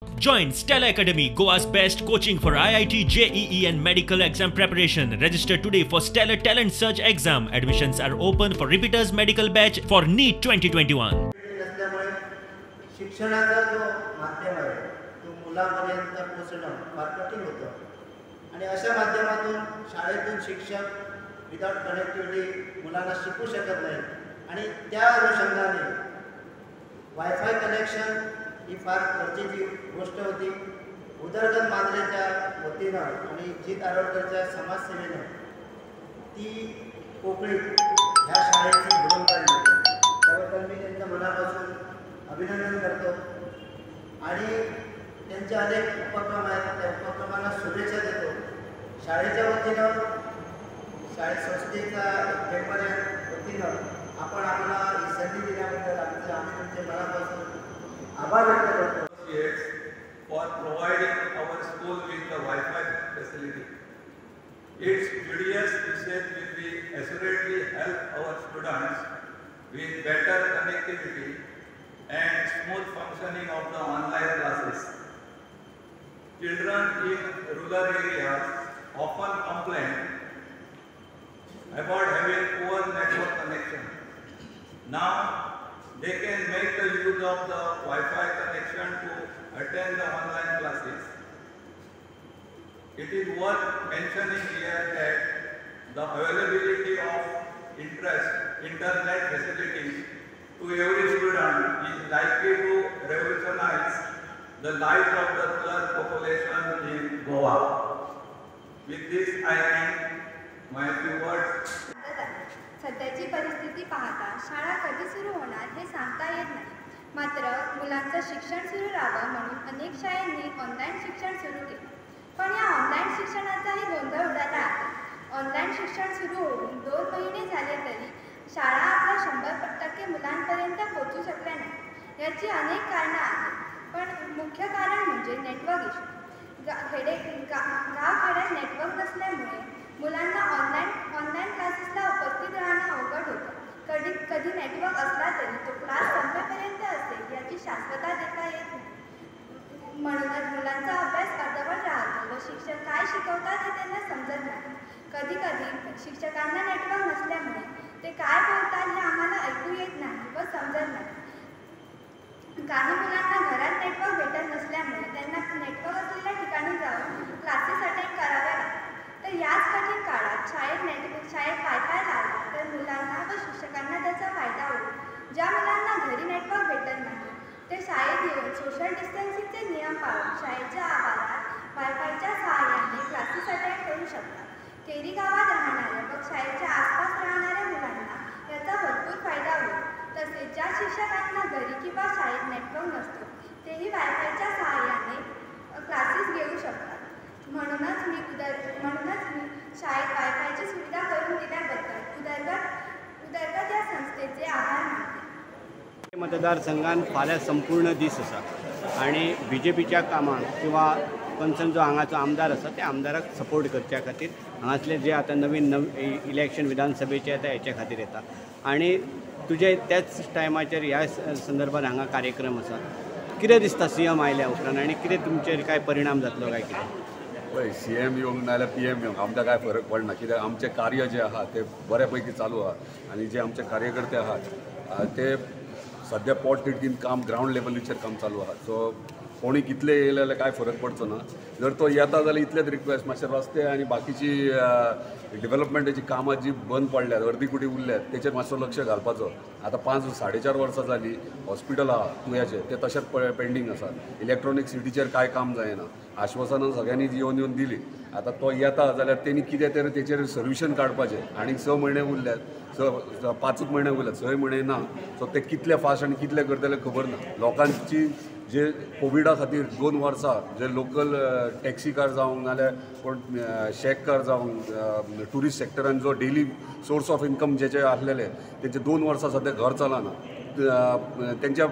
Join Stella Academy, Goa's best coaching for IIT, JEE and medical exam preparation. Register today for Stellar Talent Search exam. Admissions are open for repeaters medical batch for NEET 2021. नसल्यामुळे शिक्षणाचा जो माध्यम आहे तो मुलापर्यंत पोचणं फार कठीण होतं आणि अशा माध्यमातून शाळेतून शिक्षक विदाऊट कनेक्टिव्हिटी मुलांना शिकवू शकत नाही आणि त्या अनुषंगाने वायफाय कनेक्शन ही फार गरजेची गोष्ट होती. उदरगत मांजरेच्या वतीनं आणि जीत आरोडकरच्या समाजसेवेनं ती पोकळी ह्या शाळेची भरून काढली, त्याबद्दल मी त्यांचं मनापासून अभिनंदन करतो आणि त्यांचे अनेक उपक्रम आहेत, त्या उपक्रमांना शुभेच्छा देतो. शाळेच्या वतीनं, शाळे संस्थेचा मेंबर या वतीनं आपण आम्हाला ही संधी दिल्याबद्दल आम्ही तुमचे मनापासून आभार व्यक्त करतो. For providing our school with the Wi-Fi facility. Its judicious usage will be assuredly help our students with better connectivity and smooth functioning of the online classes. Children in rural areas often complain about having poor network connection. Now they can make the use of the Wi-Fi connection to attend the online classes. It is worth mentioning here that the availability of internet facilities to every student is likely to revolutionize the lives of the rural population in Goa. With this, I end my few words. सध्याची परिस्थिती पाहता शाळा कधी सुरू होणार हे सांगता येत नाही, मात्र मुलांचं शिक्षण सुरू राहावं म्हणून अनेक शाळांनी ऑनलाईन शिक्षण सुरू केलं. पण या ऑनलाईन शिक्षणाचाही गोंधळ उडाला आहे. ऑनलाईन शिक्षण सुरू होऊन 2 महिने झाले तरी शाळा आपल्या 100% मुलांपर्यंत पोहोचू शकल्या नाही. याची अनेक कारणं आहेत, पण मुख्य कारण म्हणजे नेटवर्क इश्यू. गावखेड्यात नेटवर्क नसल्यामुळे मुलांना ऑनलाईन क्लासेसला उपस्थित राहणं अवघड होतं. कधी कधी नेटवर्क असला तरी तो क्लास संपेपर्यंत असेल याची शाश्वता देता येत नाही. म्हणूनच मुलांचा अभ्यास अर्धवट राहतो व शिक्षक काय शिकवतात हे त्यांना समजत नाही. कधी कधी शिक्षकांना नेटवर्क नसल्यामुळे ते काय बोलतात हे आम्हाला ऐकू येत नाही व समजत नाही. काही मुलांना घरात नेटवर्क भेटत नसल्यामुळे त्यांना नेटवर्क असलेल्या ठिकाणी जाऊन क्लासेस अटेंड कराव्या लागतात. तर याच कठीण काळात शाळेत वायफाय लावला तर मुलांना व शिक्षकांना त्याचा फायदा होईल. ज्या मुलांना घरी नेटवर्क भेटत नाही ते शाळेत येऊन सोशल डिस्टन्सिंगचे नियम पाळून शाळेच्या आवारात वायफायच्या सहाय्याने क्लासेस अटेंड करू शकतात. केरी गावात राहणाऱ्या व शाळेच्या आसपास राहणाऱ्या मुलांना याचा भरपूर फायदा होईल. तसेच ज्या शिक्षकांना घरी किंवा शाळेत नेटवर्क नसतो तेही वायफायच्या सहाय्याने क्लासेस घेऊ शकतात. म्हणूनच मी शाळेत वायफायची सुविधा करून दिल्याबद्दल उदरगत या संस्थेचे आभार मानते. मतदारसंघान फाल्यां संपूर्ण दीस आसा आनी बीजेपीच्या कामाक किंवा कन्सर्न जो हांगाचो आमदार आसा त्या आमदाराक सपोर्ट करच्या खातीर हांगासले जे आतां नवीन इलेक्शन विधानसभेचे येता हेच्या खातीर येता आनी तुजे त्याच टायमाचेर ह्या संदर्भात हांगा कार्यक्रम आसा. कितें दिसता सीएम आयल्या उपरांत आनी कितें तुमचेर काय परिणाम जातलो काय कितें? पळय, सी एम येवंक ना जाल्यार पी एम येवंक आमकां कांय फरक पडना, कित्याक आमचें कार्य जें आहा तें बऱ्या पैकी चालू आहा आनी जे आमचे कार्यकर्ते आहात ते सद्या पोट तिडकीन काम ग्रावंड लेवलीचेर काम चालू आहा. सो कोणी कितले येयले जाल्यार कांय फरक पडचो ना. जर तो येता जाल्यार इतलेच रिक्वेस्ट, मातशें रस्ते आनी बाकीची डेवलपमेंटाची कामां जी बंद पडल्यात, अर्दी कुटी उरल्यात, तेचेर मातसो लक्ष घालपाचो. आतां 5 साडे 4 वर्सां जालीं हॉस्पिटल आहा तुयाचें तें तशेंच पेंडींग आसा. इलेक्ट्रॉनीक सिटीचेर कांय काम जायना. आश्वासनां सगळ्यांनी येवन येवन दिली. आतां तो येता जाल्यार तेणी कितें तरी तेचेर सोल्युशन काडपाचें. आनीक 6 म्हयने उरल्यात, 5 म्हयने उरल्यात, 6 म्हयने ना. सो ते कितले फास्ट आनी कितले करतले खबर ना. लोकांची जे कोविडा खातीर 2 वर्सां जे लोकल टॅक्सीकार जावं नाल्यार कोण शॅककार जावं ट्युरिस्ट सेक्टरान जो डेली सोर्स ऑफ इन्कम जेचे आसलेले तेंचे 2 वर्सां सद्या घर चलना. तेंच्या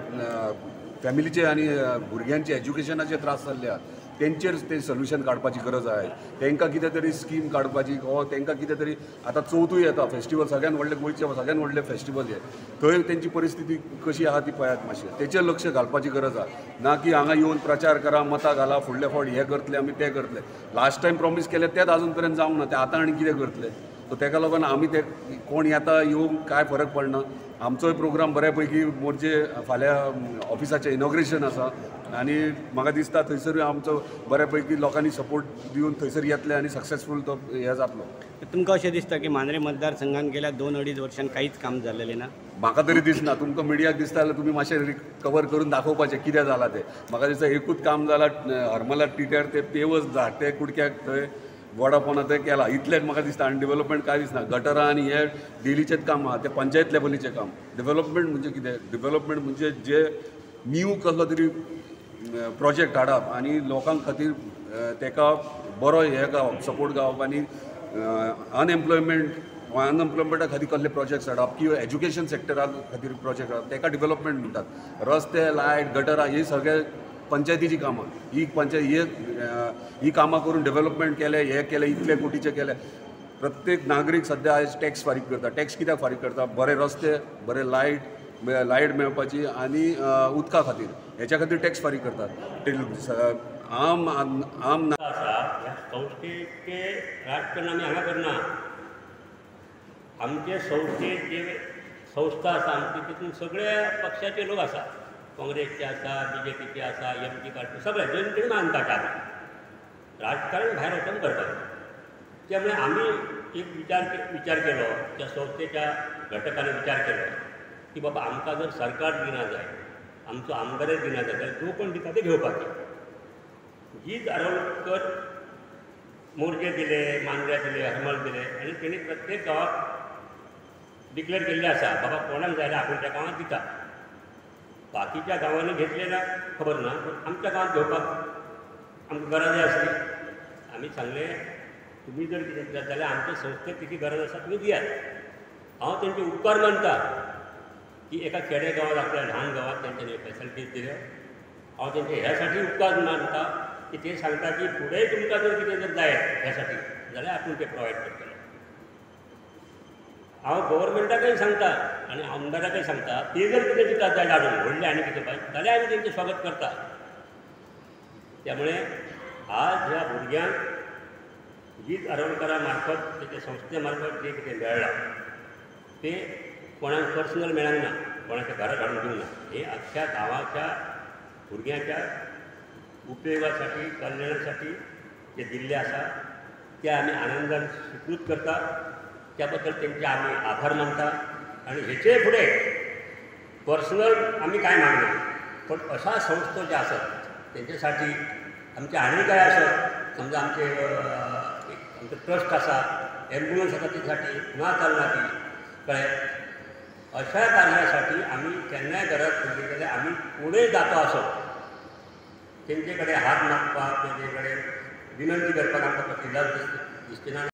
फॅमिलीचे आनी भुरग्यांचे एज्युकेशनाचे त्रास जाल्ले आहा. तेंचेर तें सोल्युशन काडपाची गरज आहा. तांकां कितें तरी स्कीम काडपाची वा तांकां कितें तरी आतां चवथूय येता फेस्टिवल सगळ्यान व्हडलें गोंयचें सगळ्यान व्हडलें फेस्टिवल हें थंय तेंची परिस्थिती कशी आहा ती पळयात मातशें तेचेर लक्ष घालपाची गरज आहा. ना की हांगा येवन प्रचार करा मतां घाला फुडले फावट हें करतले आमी तें करतले. लास्ट टायम प्रॉमीस केलें तेंच आजून पर्यंत जावंक ना, तें आतां आनी कितें करतले. सो तेका लागून आमी ते कोण येता येवंक कांय फरक पडना. आमचोय प्रोग्राम बऱ्या पैकी मोरजे फाल्यां ऑफिसाचें इनॉग्रेशन आसा आनी म्हाका दिसता थंयसरूय आमचो बऱ्या पैकी लोकांनी सपोर्ट दिवन थंयसर येतले आनी सक्सेसफूल तो हें जातलो. तुमकां अशें दिसता की मांद्रे मतदारसंघान गेल्या 2-2.5 वर्सां कांयच काम जाल्लें ना? म्हाका तरी दिसना. तुमकां मिडियाक दिसता जाल्यार तुमी मातशें कवर करून दाखोवपाचें कितें जालां तें. म्हाका दिसता एकूच काम जालां हरमला टिट्यार ते पेवस झाडटे कुडक्याक थंय वडाफोना तें केलां इतलेंच म्हाका दिसता. आनी डेवलपमेंट कांय दिसना. गटरां आनी हे डेलीचेंच काम आहा तें पंचायत लेवलीचें काम. डेवलपमेंट म्हणजे कितें? डेवलपमेंट म्हणजे जे न्यू कसलो तरी प्रोजेक्ट हाडप आनी लोकां खातीर तेका बरो हें गावप सपोर्ट गावप आनी अनएम्प्लॉयमेंटा खातीर कसले प्रोजेक्ट्स हाडप किंवा एज्युकेशन सेक्टरा खातीर प्रोजेक्ट हाडप तेका डेवलपमेंट म्हणटात. रस्ते लायट गटरां ही सगळे पंचायतीची कामां. ही पंचायत ही कामां करून डेवलपमेंट केलें हें केलें इतले कोटीचें केलें. प्रत्येक नागरीक सद्या आयज टॅक्स फारीक करता. टॅक्स कित्याक फारीक करता? बरे रस्ते बरे लायट मेळपाची आनी उदका खातीर हेच्या खातीर टॅक्स फारीक करतात. आम आम आसा ह्या संस्थेचे राजकारण आमी हांगा करना. आमचे संस्थेत जे संस्था आसा आमची तितून सगळ्या पक्षाचे लोक आसा. काँग्रेसचे आसा, बीजेपीचे आसा, एम टी पार्टी सगळे जनतेन मानतात. राजकारण भायर वचून करतात. त्यामुळे आमी एक विचार केलो त्या संस्थेच्या घटकांनी विचार केलो की बाबा आमकां जर सरकार दिना जाय आमचो आमदारय दिना जाय जाल्यार जो कोण दिता ते घेवपाचे. जीत आरोलकर मोरजे दिले, मांद्र्या दिले, हरमल दिले आनी तेणी प्रत्येक गांवाक डिक्लेअर केल्लें आसा बाबा कोणाक जाय जाल्यार आपूण त्या गांवांत दिता. बाकीच्या गांवांनी घेतले ना खबर ना, पण आमच्या गांवांत घेवपाक आमकां गरज आसली. आमी सांगलें तुमी जर कितें दितात जाल्यार आमच्या संस्थेक कितें गरज आसा तुमी दियात. हांव तेंचे उपकार मानता की एका खेडे गांवांत आपल्या ल्हान गांवांत तेंच्यांनी फेसिलिटीज दिल्यो. हांव तेंचे ह्या साठी उपकार मानता की ते सांगता की फुडें तुमकां जर कितें जर जाय ह्या साठी जाल्यार आपूण ते प्रोवायड करतले. हांव गव्हर्मेंटाकय सांगता आनी आमदाराकय सांगता ते जर कितें दितात जाल्यार हाडून व्हडलें आनी कितें पाहिजे जाल्यार आमी तेंचें स्वागत करता. त्यामुळे आज ह्या भुरग्यांक जीत आरोलकरा मार्फत तेच्या संस्थे मार्फत जें कितें मेळ्ळां तें कोणाक पर्सनल मेळूंक ना, कोणाच्या घरात हाडून दिवंक ना. हे अख्ख्या गांवाच्या भुरग्यांच्या उपयोगासाठी कल्याणासाठी जे दिल्लें आसा ते आमी आनंदान स्विकृत करता. त्या बद्दल तेंचे आमी आभार मानता आनी हेचे फुडें पर्सनल आमी कांय मागना, पण अशा संस्था ज्या आसत तेंच्यासाठी आमचे आनी काय आसत समजा आमचे आमचो ट्रस्ट आसा ॲम्ब्युलन्स आसा तेच्यासाठी ना चलना ती कळ्ळें. अशा कार्यासाठी आमी केन्नाय गरज पडली जाल्यार आमी कोणूय जातो आसत तेंचे कडेन हात मागपाक तेंचे कडेन विनंती करपाक आमकां कसली लज दिसची ना.